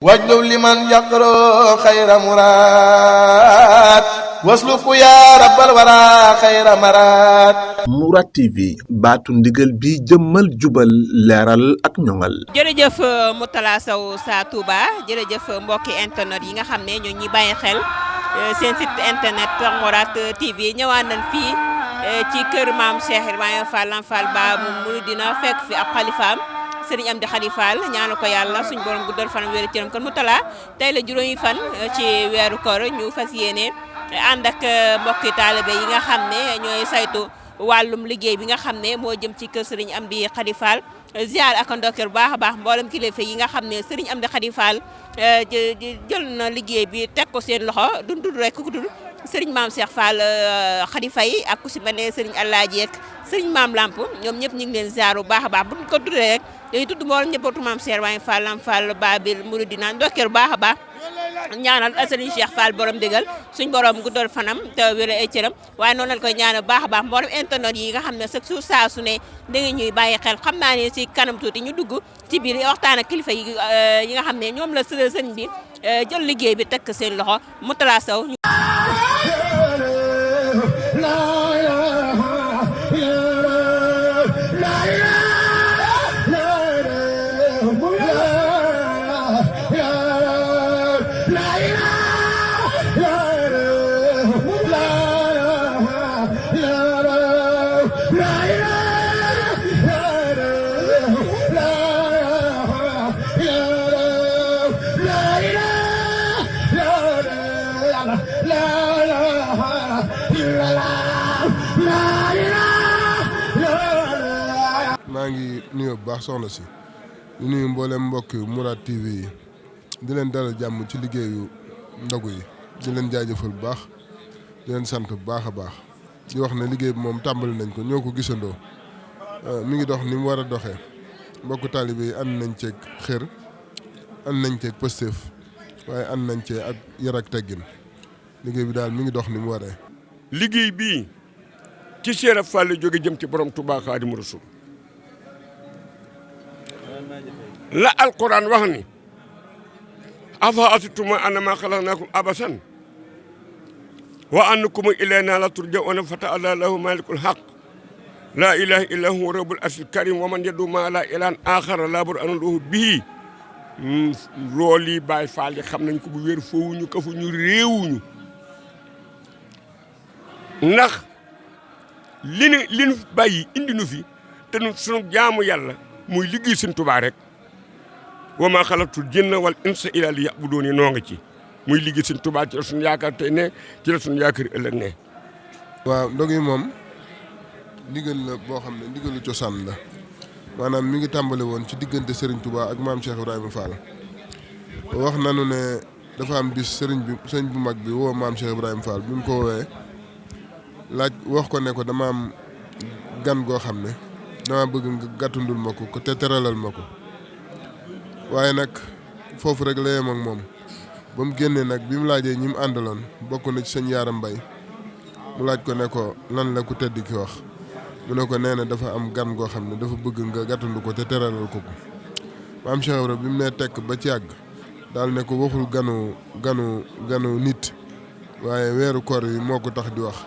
wajlu liman yaqro xayra muraad wasluku yaa rabbal wara xayra maraad. Mourad TV baatu ndigal bi jëmmal jubal leeral ak ñoŋal. jërëjëf Moutala Sow sa Touba jërëjëf mbokki internet yi nga xam ne ñoo ñuy bàyyi xel seen site internet Mourad TV ñëwaat nañ fii ci kër maam Cheikh Ibrahima Fall Lamp Fall ba mu Mouridina fekk fi ab xalifaam Serigne Amdi Khady Fall ñaanu ko yàlla suñu borom guddal fanam wéeru cëram kon Moutala tey la juróomi fan ci weeru koor ñu fas yéene ànd ak mbokki taalibe yi nga xam ne ñooy saytu wàllum liggéey bi nga xam ne moo jëm ci kër Serigne Amdi Khady Fall ziar ak ndokkeel bu baax a baax mboolem kilifa yi nga xam ne Serigne Amdi Khady Fall jël na liggéey bi teg ko seen loxo duñ tudd rek ku tudd Serigne Maam Cheikh Fall Khady Faye ak ku si mel ne Serigne Alaaji ak Serigne Maam Lamp ñoom ñëpp ñu ngi leen ziar bu baax a baax buñ ko tuddee rek dañuy tudd mboolem njabootu Maam Cheikh Ibrahima Fall Lamp Fall Babil Mouridina ndokkeel bu baax a baax ñaanal Serigne Cheikh Fall borom dëggal suñ borom guddal fanam te wér ay cëram waaye noonu lañ koy ñaanal baax a baax mboolem internet yi nga xam ne chaque jour saa su ne da nga ñuy bàyyi xel xam naa ne si kanam tuuti ñu dugg ci biir waxtaan ak kilifa yi nga xam ne ñoom la sëriñ bi jël liggéey bi tekk seen loxo Moutala Sow. maa ngi nuyu bu baax soxna si di nuyu mboolem mbokk Mourad TV yi di leen dalal jàmm ci liggéeyu ndogu yi di leen jaajëfal bu baax di leen sant bu baax a baax di wax ne liggéey bi moom tàmbali nañ ko ñoo ko gisandoo mi ngi dox ni mu war a doxee mbokku taalibe yi ànd nañ ceeg xër ànd nañ ceeg pëstéef waaye ànd nañ cee ak yar ak teggin liggéey bi daal mi ngi dox ni mu waree. liggéey bii ci Cheikh Fall jóge jëm ci borom Touba Xaadimu Rasuul la alquran wax ni afa asituma annama xalaqnaakum abasan wa annakum ilayna la turja'una fa ta'ala lahu malikul haq la ilaha illa huwa rabbul arshil karim wa man yad'u ma la ilahan akhara la bur anhu bihi loolu yi Baay Faal yi xam nañ ko bu wér foowuñu kafuñu réewuñu ndax li nu bàyyi indi nu fi te nu sunu jaamu yàlla muy liggéey Sëñ Tuubaa rek wa maa xalaqtul jinna wal insa illa liya'buduuni noo nga ci muy liggéey Sëñ Tuubaa ci la sunu yaakaar tey ne ci la sunu yaakaar ëllëg ne. waaw ndog yi moom ndigal la boo xam ne ndigalu cosaan la maanaam mi ngi tàmbale woon ci diggante Serigne Touba ak maam Cheikh Ibrahima Fall wax nanu ne dafa am bis sëriñ bu mag bi woo maam Cheikh Ibrahima Fall bi mu ko woowee laaj wax ko ne ko dama am gan goo xam ne dama bëgg nga gàttundul ma ko te teralal ma ko waaye nag foofu rek la yem ak moom ba mu génnee nag bi mu laajee ñi mu àndaloon bokk na ci sëñ Yaaram Mbay mu laaj ko ne ko lan la ku tedd ki wax mu ne ko nee na dafa am gan goo xam ne dafa bëgg nga gàttandu ko te teralal ko maam Cheikh Ibrahima bi mu nee tekk ba ci yàgg daal ne ko waxul ganu nit waaye weeru koor yi moo ko tax di wax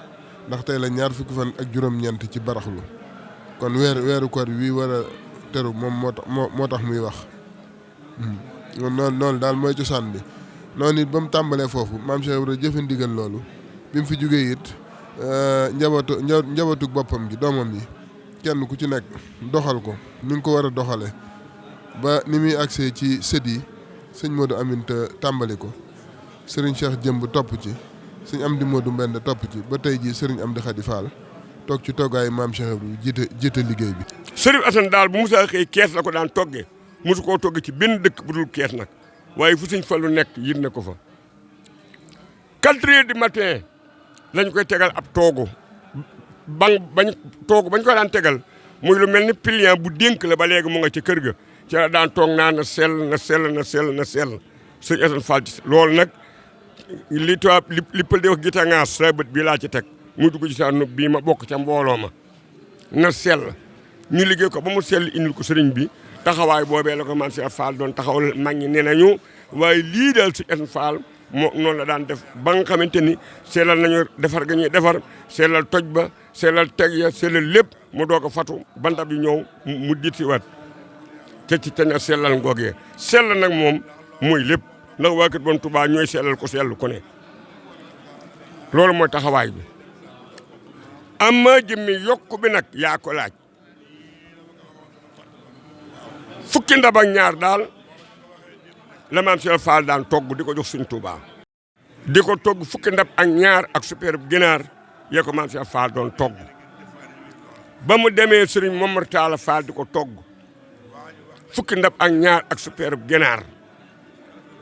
ndax tey la 20 fan ak juróom-ñeent ci baraxlu kon weeru koor wi war a teru moom moo tax muy wax noonu daal mooy cosaan bi noonu it ba mu tàmbalee foofu maam Cheikh Ibrahima jëfe ndigal loolu bi mu fi jógee it njabootu boppam gi doomam yi kenn ku ci nekk doxal ko ni nga ko war a doxale ba ni muy agsee ci sët yi sëñ Modou Aminta tàmbali ko sëriñ Cheikh Jëmb topp ci sëñ Amdi Modou Mbend topp ci ba tey jii sëriñ Amdi Khady Fall toog ci toggaayu maam Cheikh Ibrahima jiite liggéey bi. Sëriñ Assane daal bu musaa xëy kees la ko daan toggee mosu koo togg ci benn dëkk bu dul kees nag waaye fu sëñ Fallu nekk yit na ko fa 4 heures du matin lañ koy tegal ab toogu bañ ko daan tegal muy lu mel ni pliant bu dénk la ba léegi mu nga ca kër ga ci la daan toog naa na sell sëñ Assane Fall ci loolu nag li pël di wax gitangaas sa bët bii laa ci teg mu dugg ci sa nopp bii ma bokk ca mbooloo ma na sell ñu liggéey ko ba mu sell indil ko sëriñ bi taxawaay boobee la ko maam Cheikh Fall doon taxawal mag ñi nee nañu waaye lii daal sëñ Assane Fall moo noonu la daan def ba nga xamante ni seelal nañu defar ga ñuy defar seelal toj ba seelal teg ya seelal lépp mu doog a fatu ba ndab yi ñëw mu dit si waat te ci teñ a seelal ngoogee sell nag moom mooy lépp ndax waa kër Borom Touba ñooy seelal ko sell ku ne loolu mooy taxawaay bi amma jëmmi yokku bi nag yaa ko laaj fukki ndab ak ñaar daal la maam Cheikh Fall daan togg di ko jox Sëñ Touba di ko togg fukki ndab ak ñaar ak super ginaar yee ko maam Cheikh Fall doon togg ba mu demee Serigne Momar Talla Fall di ko togg fukki ndab ak ñaar ak super ginaar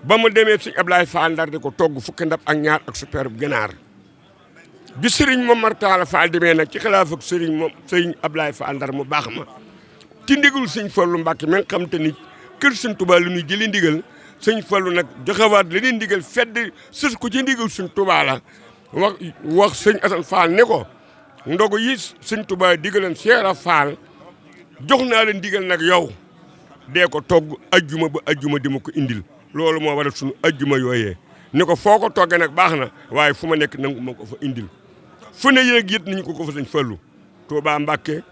ba mu demee Serigne Ablaye Fall Ndar di ko togg fukki ndab ak ñaar ak super ginaar bi Serigne Momar Talla Fall demee nag ci xilaaf ak Serigne Ablaye Fall Ndar mu baax ma ci ndigal Sëñ Fallu Mbàkke mi nga xam te ni kër Sëñ Touba lu ñuy jëli ndigal Sëñ Fallu nag joxewaat la leen ndigal fedd sës ko ci ndigal Sëñ Touba la wax Sëñ Assane Fall ne ko ndogu yi Sëñ Touba digaleen Seera Fall jox naa leen ndigal nag yow dee ko togg ajjuma ba ajjuma di ma ko indil loolu moo waral suñu ajjuma yooyee ni ko foo ko toggee nag baax na waaye fu ma nekk nangu ma ko fa indil fu ne yéeg yët nañu ko fa Sëñ Fallu Touba Mbàkke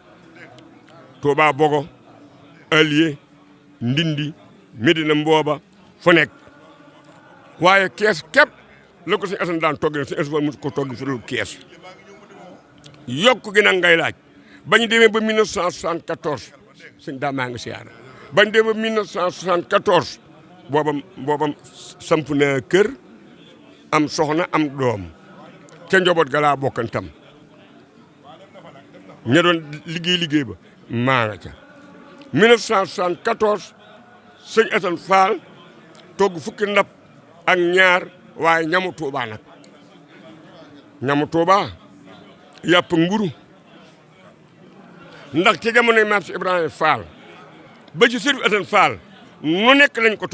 Touba Bogo Alié Ndindi Medina Mbooba fu nekk waaye kees képp la ko Sëñ Assane daan toggee Sëñ Assane mu ko togg fu dul kees yokk gi nag ngay laaj bañu demee ba 1974 sëñ daa maa ngi siyaara bañ demee ba 1974 boobam samp na kër am soxna am doom ca njaboot ga laa bokkantam ña doon liggéey ba maa nga ca 1974 sëñ Assane Fall togg fukki ndab ak ñaar waaye ñamu Touba nag ñamu Touba yàpp mburu ndax ci jamonoy maam si Ibrahima Fall ba ci sëriñ Assane Fall nu nekk lañ ko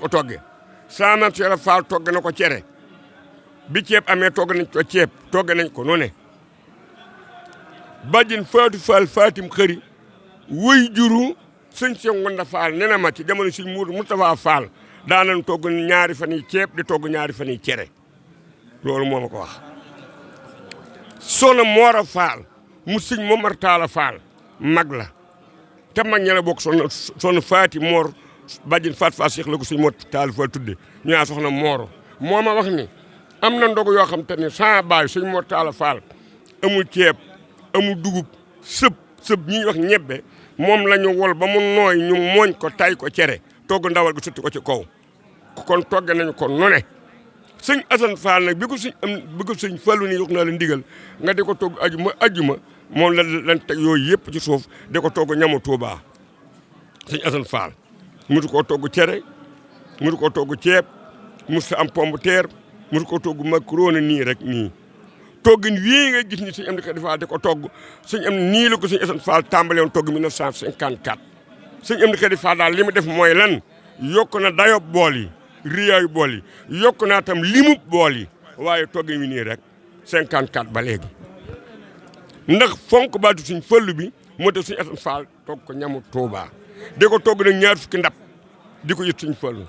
togge saa maam si Fall togg na ko cere bi ceeb amee togg nañ ko ceeb togg nañ ko nu ne bàjjen Fatou Fall Fatim xëri wuy juru sëñ Cheikh Ngonda Fall nee na ma ci jamono sëñ Mourou Moustapha Fall daanañ togg ñaari fan yi ceeb di togg ñaari fan yi cere loolu moo ma ko wax soxna Moora Fall mu sëñ Momar Talla Fall mag la te mag ña la bokk soxna Faati Moor bàjjen Faat Fall Cheikh la ko sëñ Mor Talla Fall tudde ñu naan soxna Mooro moo ma wax ni am na ndogu yoo xam te ne sans baay sëñ Mor Talla Fall amul ceeb amul dugub sëb ñi wax ñebbe moom la ñu wol ba mu nooy ñu mooñ ko tay ko cere togg ndawal gi sotti ko ci kaw kon togge nañu ko nu ne sëñ Assane Fall nag bi ko sëñ Fallu ni yox naa la ndigal nga di ko togg ajuma moom lan teg yooyu yëpp ci suuf di ko togg ñamu Touba sëñ Assane Fall musu koo togg cere musu koo togg ceeb musu am pomme de terre musu koo togg macaroni nii rek nii toggin wii nga gis ni sëñ Amdi Khady Fall di ko togg sëñ am nii la ko sëñ Assane Fall tàmbale woon togg 1954 sëñ Amdi Khady Fall daal li mu def mooy lan yokk na dayob bool yi riyaayu bool yi yokk naa tam limub bool yi waaye toggin wi nii rek 54 ba léegi ndax fonk baatu sëñ Fallu bi moo tax sëñ Assane Fall togg ko ñamu Touba di ko togg nag ñaar fukki ndab di ko yët sëñ Fallu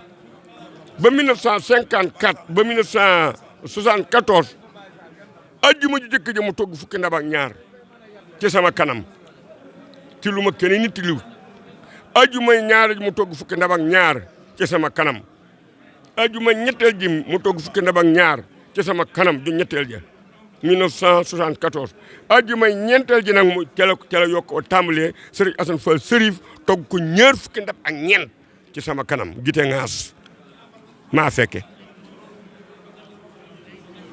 ba 1954 ba 1974 ajjuma ji jëkk ja mu togg fukki ndab ak ñaar ci sama kanam ci lu ma kenn nit liw ajjuma ñaar ji mu togg fukki ndab ak ñaar ci sama kanam ajjuma ñetteel ji mu togg fukki ndab ak ñaar ci sama kanam ju ñetteel ja 1974 ajjuma ñeenteel ji nag mu ca la yokk o tàmbalee Serigne Assane Fall Serif togg ko ñaar fukki ndab ak ñeent ci sama kanam gite ngaas maa fekke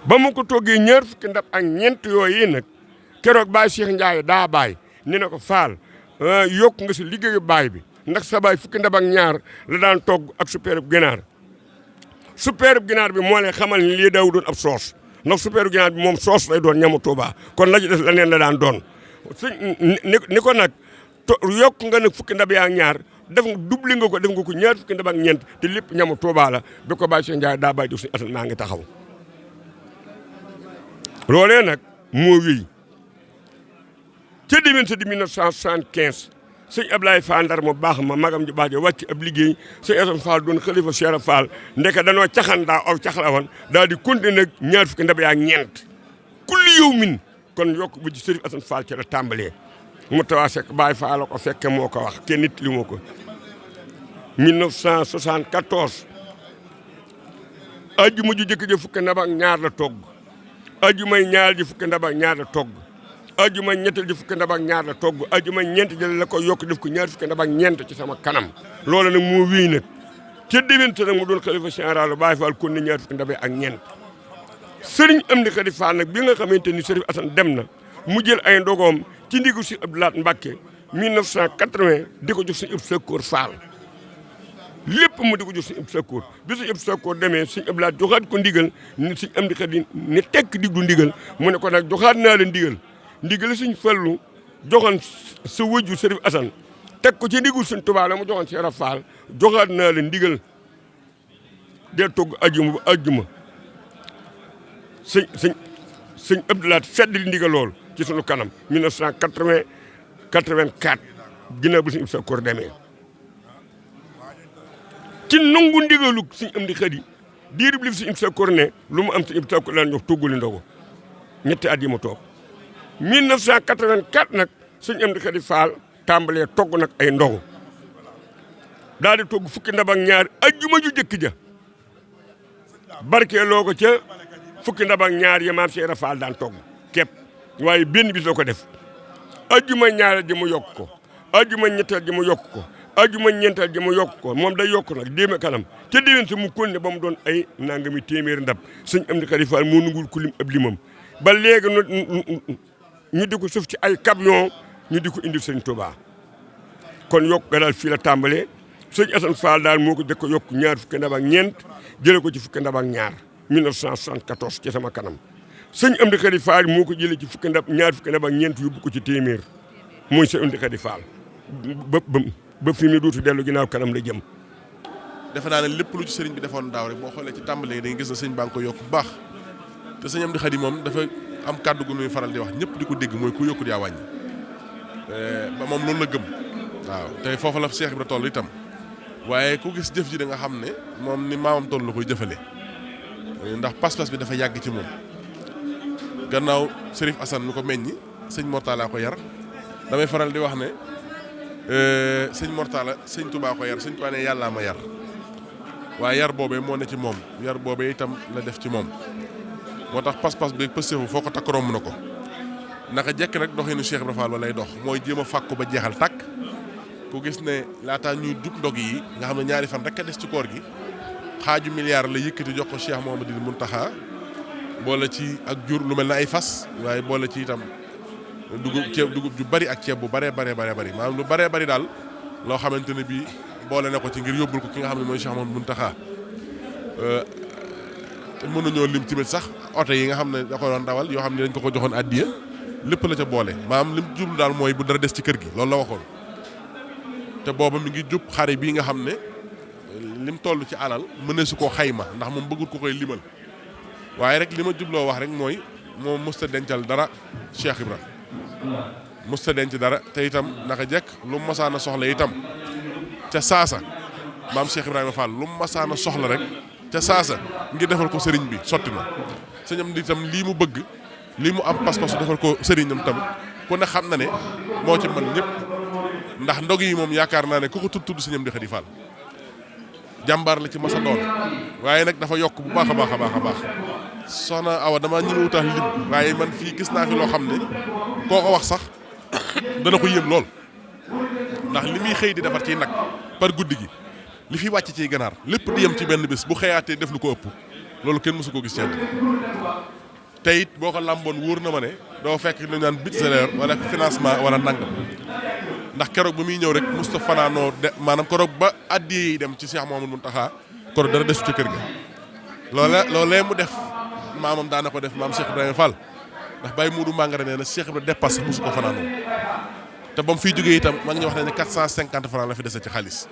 ba mu ko toggee ñaar fukki ndab ak ñeent yooyu nag keroog baay Cheikh Ndiaye daa baay ni na ko Fall yokk nga si liggéeyu baay bi ndax sa baay fukki ndab ak ñaar la daan togg ak suppeerub ginaar bi moo lay xamal ni lii daaw doon ab soos ndax suppeerub ginaar bi moom soos lay doon ñamu Touba kon la ci des la neen la daan doon ni ko nag yokk nga nag fukki ndab yaa ñaar def nga doublé nga ko def nga ko ñaar fukki ndab ak ñeent te lépp ñamu Touba la bi ko baay Cheikh Ndiaye daa baay jox si Assane maa ngi taxaw loolee nag moo wéy ca déwén sa di 1975 sëñ Ablaye Fall Ndar mu baax ma magam ju baax ja wàcc ab liggéey sëñ Assane Fall doon xalifa Cheikh Fall ndeke danoo caxan daa aw caxla woon daal di continuer nag ñaar fukki ndab yaa ñeent kulli yow min kon yokk bu ci Sëriñ Assane Fall ci la tàmbalee mu tawaa sekk Baye Fall ko fekke moo ko wax kenn nit li moo ko 1974 ajjuma ju jëkk ja fukki ndab ak ñaar la togg ajjumay ñaar ji fukki ndab ak ñaar la togg ajjuma ñettal ji fukki ndab ak ñaar la togg ajjuma ñeent ji la ko yokk def ko ñaar fukki ndab ak ñeent ci sama kanam loolu nag moo wéy nag ca déwénte nag mu doon xalifa général Baye Fall kon ne ñaar fukki ndab ak ñeent sëriñ Amdi Khady Fall nag bi nga xamante ni Sëriñ Assane dem na mu jël ay ndogoom ci ndigu si Abdou Lahad Mbacké 1980 di ko jox si Abdou Sakkoor Fall lépp mu di ko jox si Abdou Sakkoor bi si Abdou Sakkoor demee si Abdou Lahad joxaat ko ndigal ni si Amdi Khady ni tekk diglu ndigal mu ne ko nag joxaat naa la ndigal suñ fallu joxoon sa wëju Sëriñ Assane teg ko ci ndigul suñ Tuubaa la mu joxoon si Ibra Fall joxaat naa la ndigal dee togg ajjuma ba ajjuma sëñ Abdou Lahad fedd li ndigal lool ci sunu kanam 1980 84 ginnaaw bu sëñ Abdou Sakkoor demee ci nangu ndigalu sëñ Amdi Khady diirub li fi sëñ Abdou Sakkoor ne lu mu am sëñ Abdou Sakkoor daan jox toggali ndogu ñetti at yi mu toog 1984 nag sëñ Amdi Khady Fall tàmbalee togg nag ay ndogu daal di togg fukki ndab ak ñaar ajjuma ju jëkk ja barkeeloo ko ca fukki ndab ak ñaar yi maam Cheikh Fall daan togg képp waaye benn bis la ko def ajjuma ñaareel ji mu yokk ko ajjuma ñetteel ji mu yokk ko ajjuma ñeenteel ji mu yokk ko moom day yokk nag déeme kanam ca déwén sa mu konne ba mu doon ay nangami téeméeri ndab sëñ Amdi Khady Fall moo nungul ku lim ab limam ba léegi ñu di ko suuf ci ay camion ñu di ko indi sëñ Touba kon yokk ga daal fii la tàmbalee sëñ Assane Fall daal moo ko jëkk yokk ñaar fukki ndab ak ñeent jële ko ci fukki ndab ak ñaar 1974 ci sama kanam sëñ Amdi Khady Fall moo ko jëlee ci ñaar fukki ndab ak ñeent yóbbu ko ci téeméer mooy sëñ Amdi Khady Fall ba fi mu dootu dellu ginnaaw kanam la jëm. defe naa ne lépp lu ci sëriñ bi defoon daaw rek boo xoolee ci tàmbalee da nga gis na sëñ baa ngi ko yokk bu baax te sëñ Amdi Khady moom dafa am kàddu gu muy faral di wax ñëpp di ko dégg mooy ku yokkut yaa wàññi ba moom loolu la gëm waaw tey foofu la Cheikh Ibra toll itam waaye ku gis jëf ji da nga xam ne moom ni maamam toll la koy jëfale ndax pas-pas bi dafa yàgg ci moom gannaaw Sërif Assane mi ko meññi sëñ Mortala ko yar damay faral di wax ne sëñ Mortala sëñ Touba ko yar sëñ Touba ne yàllaa ma yar waaye yar boobee moo ne ci moom yar boobee itam la def ci moom moo tax pas-pas bi pëstefu foo ko takk romb na ko naka jekk nag doxinu Cheikh Ibra Fall lay dox mooy jéem a fàkku ba jeexal tàkk ku gis ne laataa ñuy jub ndog yi nga xam ne ñaari fan rek a des ci koor gi xaaju milliard la yëkkati jox ko Cheikh Mouhamadoul Mountakha boole ci ak jur lu mel na ay fas waaye boole ci itam dugub ju bari ak ceeb bu baree bari maanaam lu baree bari daal loo xamante ne bii boole na ko ci ngir yóbbul ko ki nga xam ne mooy Cheikh Mouhamadoul Mountakha mënuñoo lim tamit sax oto yi nga xam ne da ko doon dawal yoo xam ne dañ ko joxoon addiya lépp la ca boole maanaam lim jublu daal mooy bu dara des ci kër gi loolu la waxoon te booba mi ngi jub xare bii nga xam ne lim toll ci alal mënee su koo xayma ndax moom bëggul ko koy limal waaye rek li ma jubloo wax rek mooy moom musta dencal dara Cheikh Ibra musta denc dara te itam naka jekk lu mu masaana soxla itam ca saasa maam Cheikh Ibrahima Fall lu mu masaana soxla rek ca saasa ngir defal ko sëriñ bi sotti na sëñam di itam lii mu bëgg lii mu am pas-pas defal ko sëriñam tam ku ne xam na ne moo ci mën ñëpp ndax ndog yi moom yaakaar naa ne ku ko tudd sëñam di Khady Fall jàmbaar la ci masa doon waaye nag dafa yokk bu baax a baax soxna Awa dama ñi ma wutal lim waaye man fii gis naa fi loo xam ne koo ko wax sax dana ko yéem lool ndax li muy xëy di defar ciy nag par guddi gi li fi wàcc ciy ganaar lépp di yem ci benn bés bu xëyaatee def lu ko ëpp loolu kenn mësu ko gis ci te it boo ko làmboon wóor na ma ne doo fekk lu ñu naan budget wala financement wala nangam ndax keroog ba muy ñëw rek Moustapha fanaanoo de maanaam keroog ba addiya yi dem ci Cheikh Mouhamadoul Mountakha keroog dara desu ci kër ga loolee mu def maamam daana ko def maam Cheikh Ibrahima Fall ndax Baye Moudou Mangara nee na Cheikh Ibrahima dépasse mosu ko fanaanoo te ba mu fiy jógee itam maa ngi wax ne 450 francs la fi dese ci xaalis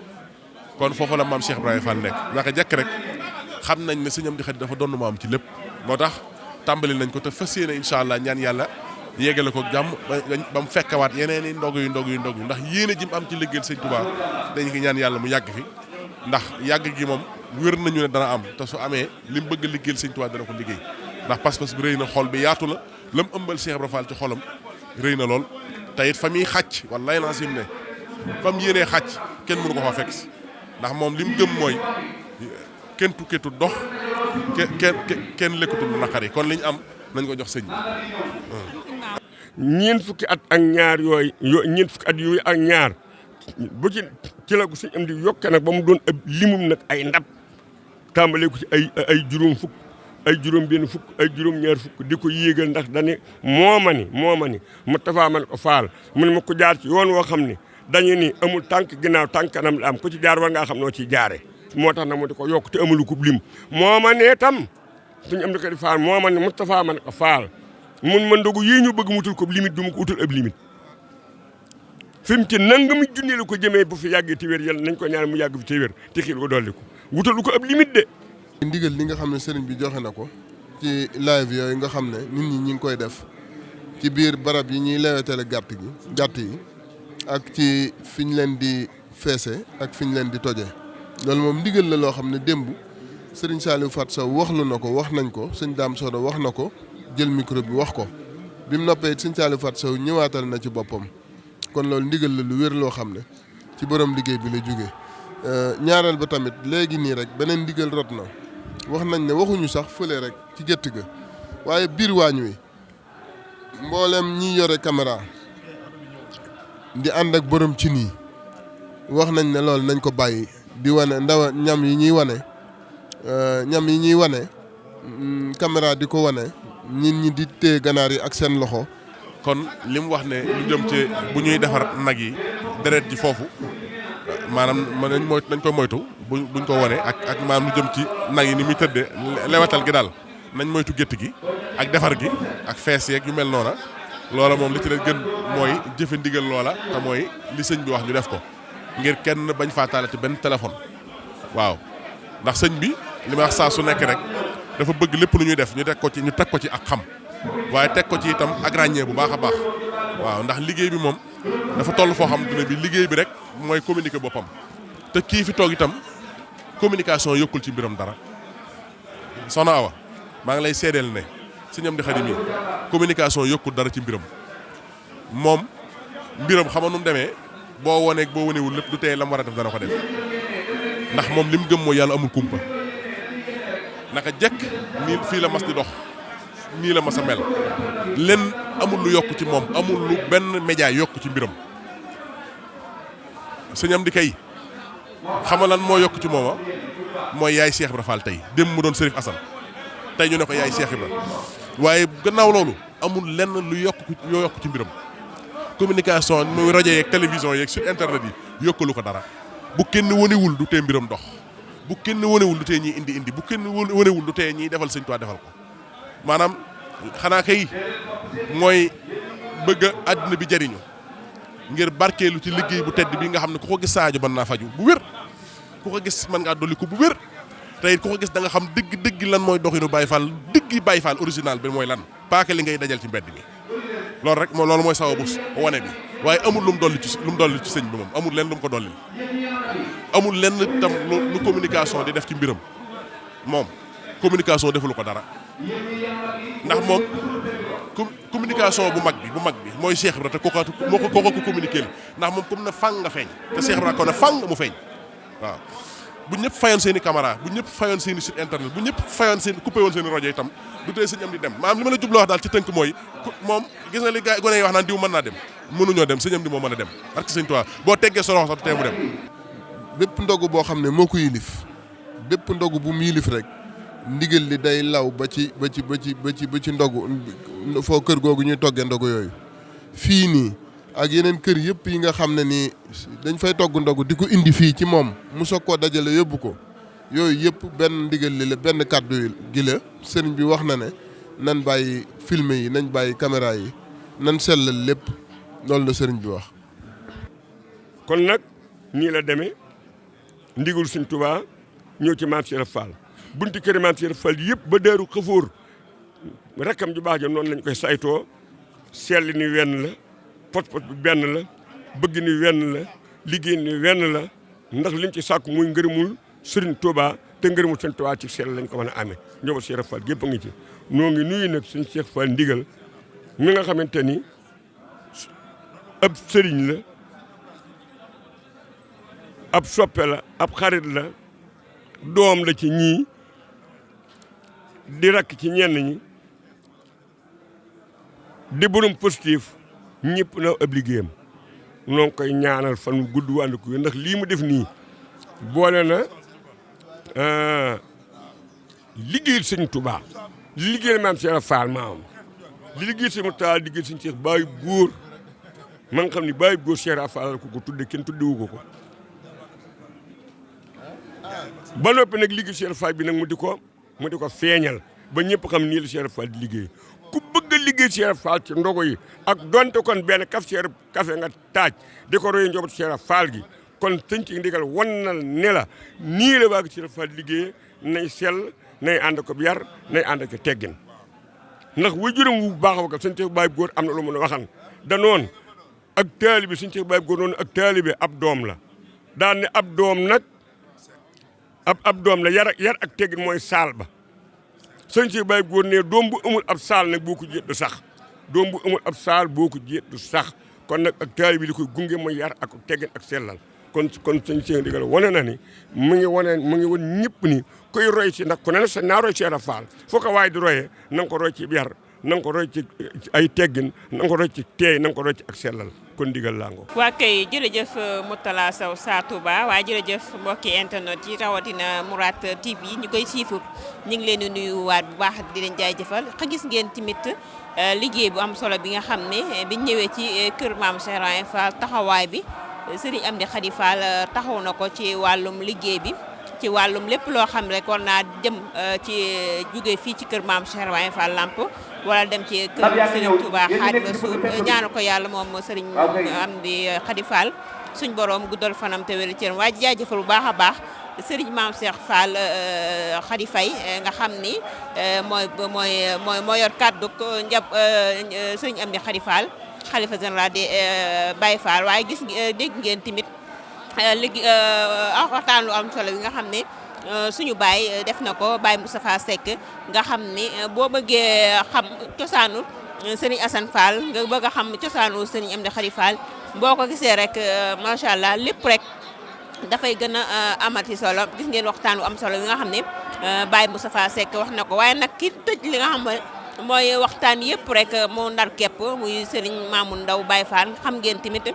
kon foofu la maam Cheikh Ibrahima Fall nekk naka jekk rek xam nañ ne sëñam di Khady dafa doon maam ci lépp moo tax tàmbali nañ ko te fas yéene incha allah ñaan yàlla yeggale ko jàmm ba mu fekkawaat yeneen i ndog yu ndax yéene ji mu am ci liggéeyal sëñ Touba dañu ngi ñaan yàlla mu yàgg fi ndax yàgg gi moom wér nañu ne dana am te su amee li mu bëgg a liggéeyal sëñ Touba dana ko liggéey ndax pas-pas bi rëy na xol bi yaatu la la mu ëmbal Cheikh Ibra Fall ci xolam rëy na lool te it fa muy xàcc wallaay naa sim ne fa mu yéenee xàcc kenn mënu ko fa fekk si ndax moom li mu gëm mooy kenn tukkeetu dox kenn lekkatul lu naqari kon li ñu am nañ ko jox sëñ bi. ñeent fukki at ak ñaar ñeent fukki at yooyu ak ñaar bu ci la ko sëñ am di yokke nag ba mu doon ab limum nag ay ndab tàmbalee ko ci ay juróom fukk ay juróom benn fukk ay juróom ñaar fukk di ko yéegal ndax dane moo ma ni Moustapha man ko faal mu ne ma ko jaar ci yoon woo xam ne dañu ni amul tànk ginnaaw tànk kanam la am ku ci jaar war ngaa xam noo ciy jaare moo tax nag mu di ko yokk te amulu ko lim moo ma ne tam suñu am di ko di faal moo ma ne Moustapha man ko faal mun ma ndogu yii ñu bëgg mutul ko limite du ma ko utal ab limite fi mu ci nangami junni la ko jëmee bu fi yàggee te wér yàlla nañ ko ñaan mu yàgg fi te wér te xiil ko dolli ko wutalu ko ab limite de. ndigal li nga xam ne sëriñ bi joxe na ko ci live yooyu nga xam ne nit ñi ngi koy def ci biir barab yi ñuy lewetale gàtt yi ak ci fi ñu leen di feese ak fi ñu leen di toje loolu moom ndigal la loo xam ne démb sëriñ Saliou Fat Sow waxlu na ko wax nañ ko sëñ Dame Soda wax na ko jël micro bi wax ko bi mu noppee sëñ Saliou Fat Sow ñëwaatal na ci boppam kon loolu ndigal la lu wér loo xam ne ci borom liggéey bi la jógee ñaareel ba tamit léegi nii rek beneen ndigal rot na wax nañ ne waxuñu sax fële rek ci gétt ga waaye biir waañ wi mboolem ñi yore caméra di ànd ak borom ci nii wax nañ ne loolu nañ ko bàyyi di wane ñam yi ñuy wane caméra di ko wane nit ñi di téye ganaar yi ak seen loxo. kon li mu wax ne lu jëm ci bu ñuy defar nag yi deret ji foofu maanaam nañ ko moytu buñ ko wane ak maanaam lu jëm ci nag yi ni muy tëddee lewatal gi daal nañ moytu gétt gi ak defar gi ak fees yeeg yu mel noona loola moom li ci leen gën mooy jëfe ndigal loola te mooy li sëñ bi wax ñu def ko ngir kenn bañ faa taale ci benn téléphone waaw ndax sëñ bi li ma wax saa su nekk rek dafa bëgg lépp lu ñuy def ñu teg ko ci ak xam waaye teg ko ci itam ak ràññee bu baax a baax waaw ndax liggéey bi moom dafa toll foo xam ne bi liggéey bi rek mooy communiquer boppam te kii fi toog itam communication yokkul ci mbiram dara soxna Awa maa ngi lay seedeel ne sëñ Amdi Xaadim mi communication yokkul dara ci mbiram moom mbiram xam nga nu mu demee boo woneeg boo wonewul lépp du tee la mu war a def dana ko def ndax moom li mu gëm mooy yàlla amul kumpa naka jekk nii fii la mas di dox nii la mas a mel lenn amul lu yokk ci moom amul lu benn média yokk ci mbiram sëñ Amdi kay xam nga lan moo yokk ci mooma mooy yaay Cheikh Ibra Fall tey dem mu doon Serif Assane tey ñu ne ko yaay Cheikh Ibra waaye gannaaw loolu amul lenn lu yokk ci mbiram communication muy rajo yeeg télévision yeeg sur internet yi yokkalu ko dara bu kenn wanewul du tee mbiram dox bu kenn wanewul du tee ñiy indi bu kenn wanewul du tee ñiy defal sëñ Tuubaa defal ko maanaam xanaa kay mooy bëgg a àddina bi jariñu ngir barkeelu ci liggéey bu tedd bi nga xam ne ku ko gis Sadio mën naa faju bu wér ku ko gis mën ngaa dolli ko bu wér te it ku ko gis da nga xam dëgg lan mooy doxinu Baye Fall dëgg Baye Fall original bi mooy lan paaka li ngay dajal ci mbedd mi loolu rek loolu mooy sababu wane bi waaye amul lu mu dolli ci sëñ bi moom amul lenn lu mu ko dolli amul lenn tam lu communication di def ci mbiram moom communication defalu ko dara ndax moom communication bu mag bi mooy Cheikh Ibra te kooku ko communiqué ndax moom comme na fang nga feeñ te Cheikh Ibra ko ne fang mu feeñ waaw bu ñëpp fayoon seen i caméra bu ñëpp fayoon seen i site internet bu ñëpp fayoon coupé woon seen i rajo itam du tee sëñ am di dem maanaam li ma la jubloo wax daal ci tënk mooy moom gis nga li gars gone yi wax naan diw mën naa dem mënuñoo dem sëñ am di moo mën a dem parce que sëñ Tuubaa boo teggee sa loxo sax tee mu dem bépp ndogu boo xam ne moo ko yilif bépp ndogu bu mu yilif rek ndigal li day law ba ci ndogu foo kër googu ñuy toggee ndogu yooyu fii nii ak yeneen kër yëpp yi nga xam ne nii dañ fay togg ndogu di ko indi fii ci moom mu soog koo dajale yóbbu ko yooyu yëpp benn ndigal li la benn kàddu gi la sëriñ bi wax na ne nan bàyyi filmer yi nañ bàyyi caméra yi nan sellal lépp loolu la sëriñ bi wax. kon nag nii la demee ndigul Sëriñ Tuubaa ñëw ci Maam Cheikh Fall bunti kër Maam Cheikh Fall yëpp ba Daaru Xafoor rakkam ju baax ja noonu lañ koy saytoo sell ni wenn la pot-pot bi benn la bëgg ni wenn la liggéey ni wenn la ndax liñ ci sàkku muy ngërëmul Sëriñ Tuubaa te ngërëmul Sëriñ Tuubaa ci sell lañ ko mën a amee njaboot Cheikh Fall gépp a ngi ci noo ngi nuyu nag suñ Cheikh Fall ndigal mi nga xamante ni ab sëriñ la ab soppe la ab xarit la doom la ci ñii di rakk ci ñenn ñi di borom positif ñëpp na ab liggéeyam noo ngi koy ñaanal fan wu gudd wànd ko ndax lii mu def nii boole na liggéeyal Sëñ Tuubaa li liggéeyal maam Cheikh Fall maam li liggéeyal Sëñ Murtada liggéeyal Sëñ Cheikh Baye góor ma nga xam ni Baye góor Cheikh Fall ko tudde kenn tuddewu ko ba noppi nag liggéey Cheikh Fall bi nag mu di ko feeñal ba ñëpp xam nii la Cheikh Fall di liggéey ku bëgg a liggéey Cheikh Fall ci ndogo yi ak donte kon benn kafe nga taaj di ko roy njaboot Cheikh Fall gi kon sëñ ci ndigal wannal ne la nii la waa Cheikh Fall liggéey nay sell nay ànd ko yar nay ànd ko teggin ndax wajuram wu baax wa sëñ Cheikh Baye góor am na lu mën a waxan danoon ak taalibe sëñ Cheikh Baye góor noonu ak taalibe ab doom la daan ne ab doom nag ab doom la yar ak teggin mooy saal ba sëñ Cheikh Baye góor ne doom bu amul ab saal nag boo ko jéet du sax doom bu amul ab saal boo ko jéet du sax kon nag ak taalibe bi li koy gunge mooy yar ak teggin ak sellal kon sëñ Cheikh ndigal wane na ni mu ngi wan ñëpp ni koy roy ci ndax ku ne sa naa roy Cheikh Fall foo ko waaye di royee na nga ko roy ci yar na nga ko roy ci ay teggin na nga ko roy ci teey na nga ko roy ci ak sellal kon ndigal laa ngoo. waa kay jërëjëf Mourtalla Sow Sa Touba waaye jërëjëf mbokki internet yi rawatina Mourad TV ñu koy siifur ñu ngi leen di nuyuwaat bu baax di leen jaajëfal gis ngeen tamit liggéey bu am solo bi nga xam ne biñ ñëwee ci kër maam Cheikh Ibrahima Fall taxawaay bi Serigne Amdi Khady Fall taxaw na ko ci wàllum liggéey bi ci wàllum lépp loo xam rek war naa jëm ci jóge fii ci kër maam Cheikh Ibrahima Fall Lamp wala dem ci kër Serigne Touba Xaadimu Rasuul ñaanu ko yàlla moom Serigne Amdi Khady Fall suñ borom guddal fanam te wér cëram waaye jaajëfal bu baax a baax Serigne maam Cheikh Fall Khady Faye nga xam ni mooy yor kàddu Serigne Amdi Khady Fall xalifa général de Baye Fall waaye dégg ngeen tamit waxtaan lu am solo bi nga xam ne suñu baay def na ko Baye Moustapha Seck nga xam ni boo bëggee xam cosaanu Serigne Assane Fall nga bëgg a xam cosaanu Serigne Amdi Khady Fall boo ko gisee rek macha allah lépp rek dafay gën a amati solo gis ngeen waxtaan lu am solo bi nga xam ne Baye Moustapha Seck wax na ko waaye nag ki tëj li nga xam ne mooy waxtaan yëpp rek moo ndar képp muy Serigne Mamoun Ndaw Baye Fall xam ngeen tamit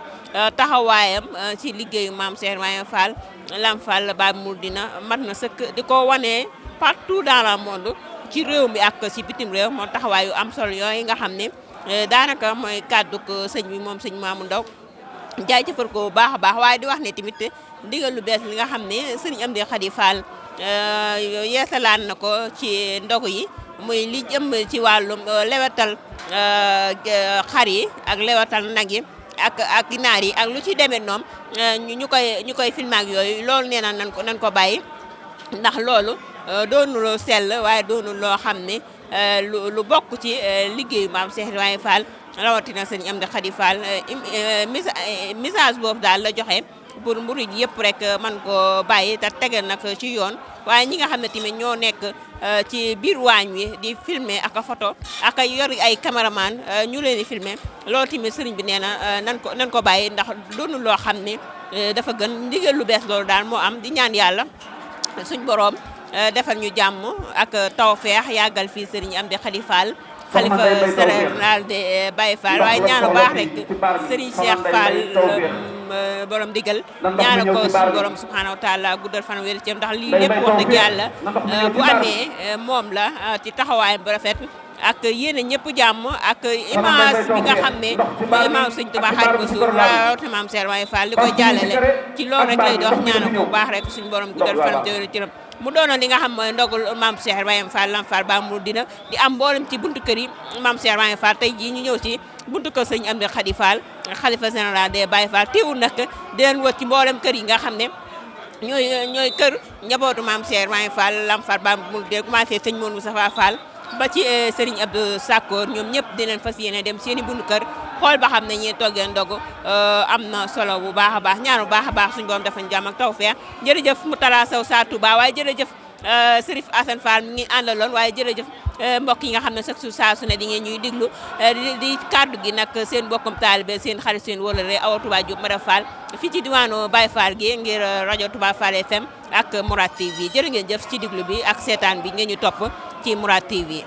taxawaayam ci liggéeyu maam Cheikh Ibrahima Fall Lamp Fall Baye Mouridina mat na sëkk di ko wane partout dans le monde ci réew mi ak ci bitim réew moo taxawaayu am solo yooyu nga xam ne daanaka mooy kàddu ko sëñ bi moom sëñ Mamoun Ndaw jaajëfal ko bu baax a baax waaye di wax ne tamit ndigal lu bees li nga xam ne Serigne Amdi Khady Fall yeesalaan na ko ci ndogu yi muy li jëm ci wàllum lewetal xar yi ak lewetal nag yi ak ginaar yi ak lu ci demee noonu ñu koy filmé ak yooyu loolu nee na nan ko bàyyi ndax loolu doonu loo sell waaye doonu loo xam ne lu bokk ci liggéeyu maam Cheikh Ibrahima Fall rawatina sëñ Amdi Khady Fall message boobu daal la joxe pour murid yëpp rek man ko bàyyi te tegal nag ci yoon waaye ñi nga xam ne tamit ñoo nekk ci biir waañ wi di filmer ak a photo ak a yor ay caméraman ñu leen di filmer loolu tamit sëriñ bi nee na nan ko bàyyi ndax doonu loo xam ne dafa gën ndigal lu bees loolu daal moo am di ñaan yàlla suñ boroom defal ñu jàmm ak tawfeex yàggal fii sëriñ Amdi Khady Fall xalifa général de Baye Fall waaye ñaanu baax rek sëriñ Cheikh Fall borom digal ñaanal ko suñu borom subhanahu wa taala guddal fan wér ci ndax lii lépp wax dëgg yàlla bu amee moom la ci taxawaay bu rafet ak yéen a ñëpp jàmm ak image bi nga xam ne mooy image sëñ Tuubaa Xaadimu Rasuul rawatina maam Cheikh Ibrahima Fall li koy jàllale ci loolu rek lay dox ñaanal ko bu baax rek suñu borom guddal fan te wér ci mu doonoon li nga xam mooy ndogul maam Cheikh Ibrahima Fall Lamp Fall Baye Mouridina di am mboolem ci buntu kër yi maam Cheikh Ibrahima Fall tey jii ñu ñëw ci buntu kër sëñ Amdi Khady Fall xalifa général des Baye Fall teewul nag di leen wër ci mboolem kër yi nga xam ne ñooy kër njabootu maam Cheikh Ibrahima Fall Lamp Fall Baye Mouridina commencé sëñ Mourou Moustapha Fall ba ci Serigne Abdou Sakkoor ñoom ñëpp dinañ fas yéene dem seen i buntu kër xool ba xam ne ñi toggee ndogu am na solo bu baax a baax ñaan bu baax a baax suñu borom defañ jàmm ak tawfeex jërëjëf Moutala Sow saa Touba waaye jërëjëf Serif Assane Fall mi ngi àndaloon waaye jërëjëf mbokk yi nga xam ne sax su saa su ne di ngeen ñuy diglu di kaddu gi nag seen mbokkum taalibe seen xarit seen wóolare Awa Touba Diop Mara Fall fii ci diwaanu Baye Fall gi ngir rajo Touba Fall FM ak Mourad TV jërë ngeen jëf ci diglu bi ak seetaan bi ngeen ñu topp ci Mourad TV